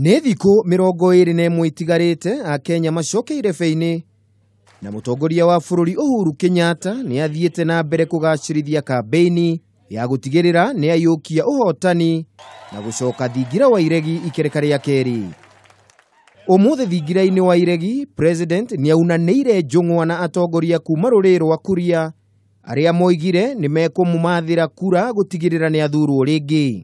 Nĩ thikũ 21 itigarĩte Akenya macoke irebe-inĩ na mũtongoria wa bũrũri Uhuru Kenyatta nĩ athiĩte na mbere kũgacĩrithia kambeini ya gũtigĩrĩra nĩ aiyũkia ũhotani na gũcoka thingira wa iregi ikereka rĩa kerĩ. Ũmũthĩ thingira-inĩ wa iregi, President nĩ aunanĩire njũng'wa na atongoria kuma rũrĩrĩ rwa Kuria arĩa moigire nĩ mekũmũmathĩra kura gũtigĩrĩra nĩ athurwo rĩngĩ.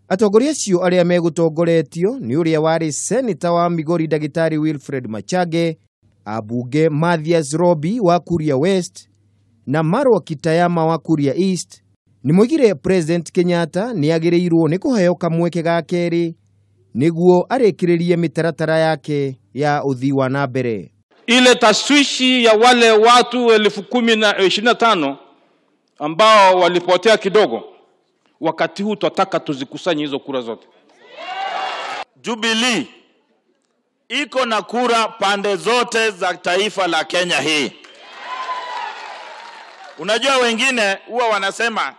Atongoria acio arĩa megũtongoretio nĩ ũrĩa warĩ seneta wa Migori Ndagĩtarĩ Wilfred Machage, ambunge Mathias Robi wa Kuria West na Marwa Kitayama wa Kuria East. Nĩ moigire President Kenyatta nĩ agĩrĩirwo nĩ kũheo kamweke ga kerĩ nĩguo arĩkĩrĩrie mĩtaratara yake ya ũthii wa na mbere. Ile taswishi ya wale watu 10,025 ambao walipotea kidogo, wakati huu tunataka tuzikusanye hizo kura zote. Jubilee iko na kura pande zote za taifa la Kenya hii. Unajua wengine huwa wanasema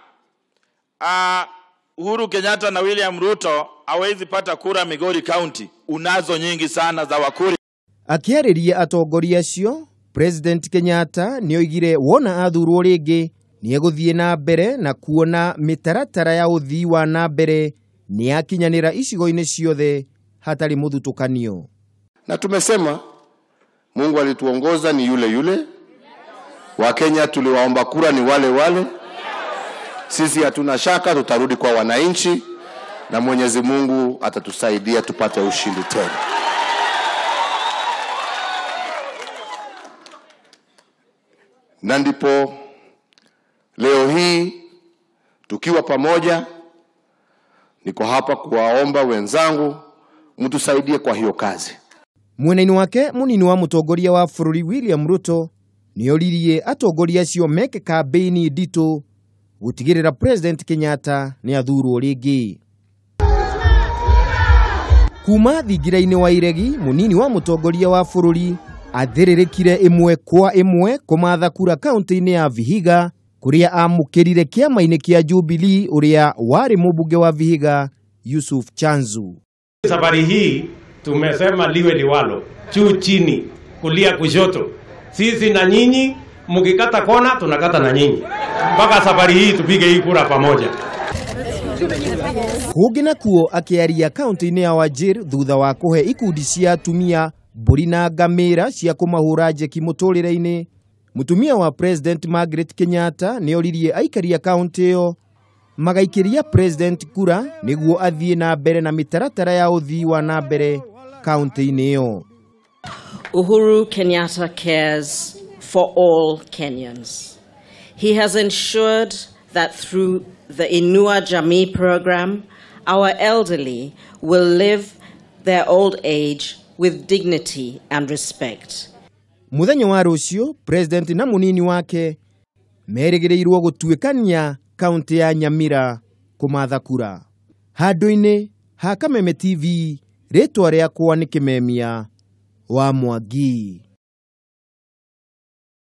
Uhuru Kenyatta na William Ruto hawezi pata kura Migori County. Unazo nyingi sana za Wakuri. Akĩarĩria atongoria acio, President Kenyatta nĩoigire wona athurwo rĩngĩ nĩegũthiĩ na mbere na kuona mĩtaratara ya ũthii wa na mbere nĩyakinyanĩra icigo-inĩ ciothe hatarĩ mũthutũkanio. Na tumesema Mungu alituongoza ni yule yule. Wakenya tuliwaomba kura ni wale wale. Sisi hatuna shaka tutarudi kwa wananchi na Mwenyezi Mungu atatusaidia tupate ushindi tena. Na ndipo leo hii tukiwa pamoja, niko hapa kuwaomba wenzangu mtusaidie kwa hiyo kazi. Mwena-inĩ wake munini wa mũtongoria wa bũrũri William Ruto nĩoririe atongoria acio meke kambeini nditũ gũtigĩrĩra President Kenyatta nĩ athurwo rĩngĩ. Kuma thingira-inĩ wa iregi, munini wa mũtongoria wa bũrũri athĩrĩrĩkire ĩmwe kwa ĩmwe kũmatha kura kaunti-inĩ ya Vihiga kũrĩa amũkĩrire kĩama-inĩ kĩa Jubilee ũrĩa warĩ mũmbunge wa Vihiga Yusuf Chanzu. Safari hii tumesema liwe liwalo, juu chini, kulia kushoto. Sisi na nyinyi, mkikata kona tunakata na nyinyi. Mpaka safari hii tupige hii kura pamoja. Kũngĩ nakuo akĩaria kaunti-inĩ ya Wajir thutha wa kũhe ikundi cia atumia mbũri na ngamĩra cia kũmahũra njeki mũtũrĩre-inĩ, mũtumia wa President Margaret Kenyatta nĩoririe aikari a kaunti ĩyo magaikĩria President kura nĩguo athiĩ na mbere na mĩtaratara ya ũthii wa na mbere kaunti-inĩ ĩyo. Uhuru Kenyatta cares for all Kenyans. He has ensured that through the Inua Jamii program, our elderly will live their old age with dignity and respect. Mũthenya wa rũciũ, President na mũnini wake merĩgĩrĩirwo gũtuĩkania kaunti ya Nyamira kũmatha kura. Handũ-inĩ ha Kameme TV, rĩtwa rĩakwa nĩ Kĩmemia wa Mwangi.